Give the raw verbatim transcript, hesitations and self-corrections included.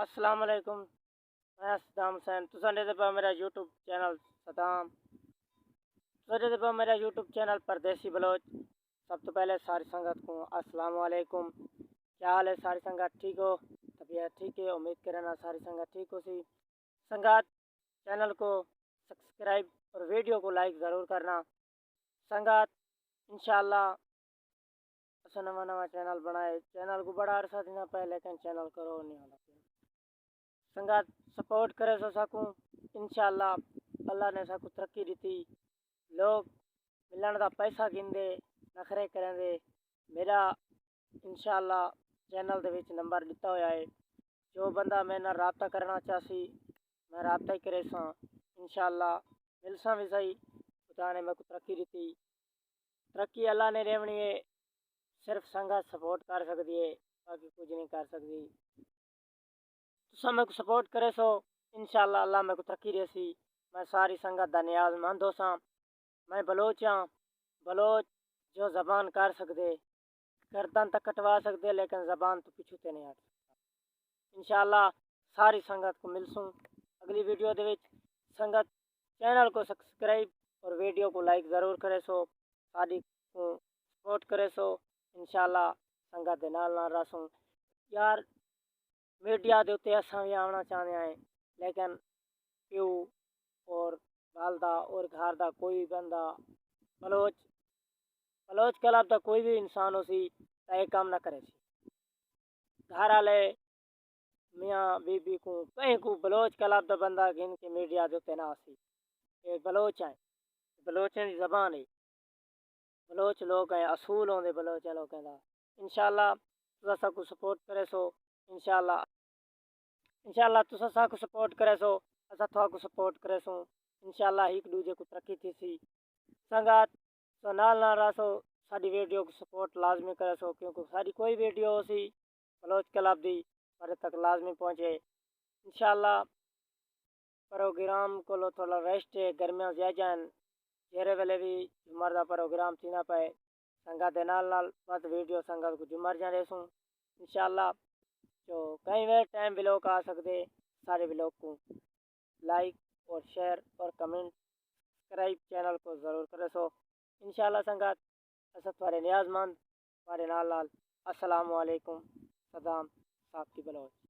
السلام علیکم، میں صدام حسین۔ تساں ݙیہدے پئے میرا یوٹیوب چینل صدام، تساں ݙیہدے پئے میرا یوٹیوب چینل پردیسی بلوچ۔ سب توں پہلے ساری سنگت کوں السلام علیکم۔ کیا حال ہے ساری سنگت؟ ٹھیک ہو؟ طبیعت ٹھیک ہے؟ امید کرنا ساری سنگت ٹھیک ہو سی۔ سنگت، چینل کو سبسکرائب اور ویڈیو کو لائک ضرور کرنا۔ سنگت، انشاءاللہ اساں نواں نواں چینل بݨائے، چینل کو بڑا عرصہ تھیندا پئے، لیکن چینل گرو نہیں ہوندا پیا۔ سنگت، سپورٹ کریسو ساکوں، انشاءاللہ اللہ نے ساکوں ترقی ݙتی۔ لوگ ملݨ دا پیسہ گھندے، نخرے کریندے، میرا انشاءاللہ چینل دے وچ نمبر ݙتا ہویا ہے۔ جو بندہ میرے نال رابطہ کرݨا چاہسی، میں رابطہ ہی کریساں۔ انشاءاللہ ملساں وی سہی، خدا نے میکوں ترقی ݙتی۔ ترقی اللہ نے ݙیوݨی ہے، صرف سنگت سپورٹ کر سڳدی ہے، باقی کجھ نہیں کر سڳدی۔ تساں میکوں سپورٹ کریسو، انشاءاللہ اللہ میکوں ترقی ݙیسی۔ میں ساری سنگت دا نیاز مند ہوساں۔ میں بلوچ ہاں، بلوچ جو زبان کر سڳدے، گردن تاں کٹوا سڳدے، لیکن زبان توں پچھوں تے نہیں ہٹ سڳدا۔ انشاءاللہ ساری سنگت کوں ملسوں اڳلی ویڈیو دے وچ۔ سنگت، چینل کو سبسکرائب اور ویڈیو کو لائک ضرور کریسو، ساݙی کوں سپورٹ کریسو۔ انشاءاللہ سنگت دے نال نال رہسوں۔ یار، میڈیا دے اتے اساں وی آوݨا چاہندے ہیں، لیکن پیو اور والدہ اور گھر دا کوئی بندہ، بلوچ، بلوچ کلب دا کوئی وی انسان ہوسی تاں اے کم نہ کریسی۔ گھر آلے، میاں بی بی کوں، کہیں کوں بلوچ کلب دا بندہ گھن کے میڈیا دے اتے نہ آسی۔ اے بلوچ ہیں، بلوچیں دی زبان ہے۔ بلوچ لوک ہیں، اصول ہوندے بلوچیں لوکیں دا۔ انشاءاللہ تساں ساکوں سپورٹ کریسو۔ انشاءاللہ، انشاءاللہ تساں ساکوں سپورٹ کریسو، اساں تہاکوں سپورٹ کریسوں۔ انشاءاللہ ہک ݙوجھے کوں ترقی تھیسی۔ سنگت، تساں نال نال رہسو، ساݙی ویڈیو کوں سپورٹ لازمی کریسو، کیونکہ ساݙی کوئی ویڈیو ہوسی بلوچ کلب دی، تہاݙے تک لازمی پہنچے۔ انشاءاللہ پروگرام کولو تھوڑا ریسٹ ہے، گرمیاں زیادہ ہیں، جیڑھے ویلے وی جمعہ دا پروگرام تھیندا پئے، سنگت دے نال نال بس ویڈیو سنگت کوں جمعہ دیاں ݙیسوں انشاءاللہ۔ جو کہیں ویلے ٹائم ولاگ آ سڳدے، سارے ولاگ کوں لائک اور شیئر اور کمنٹ، سبسکرائب چینل کو ضرور کریسو۔ انشاءاللہ سنگت، اساں تہاݙے نیاز مند، تہاݙے نال نال۔ السلام علیکم، صدام ساقی بلوچ۔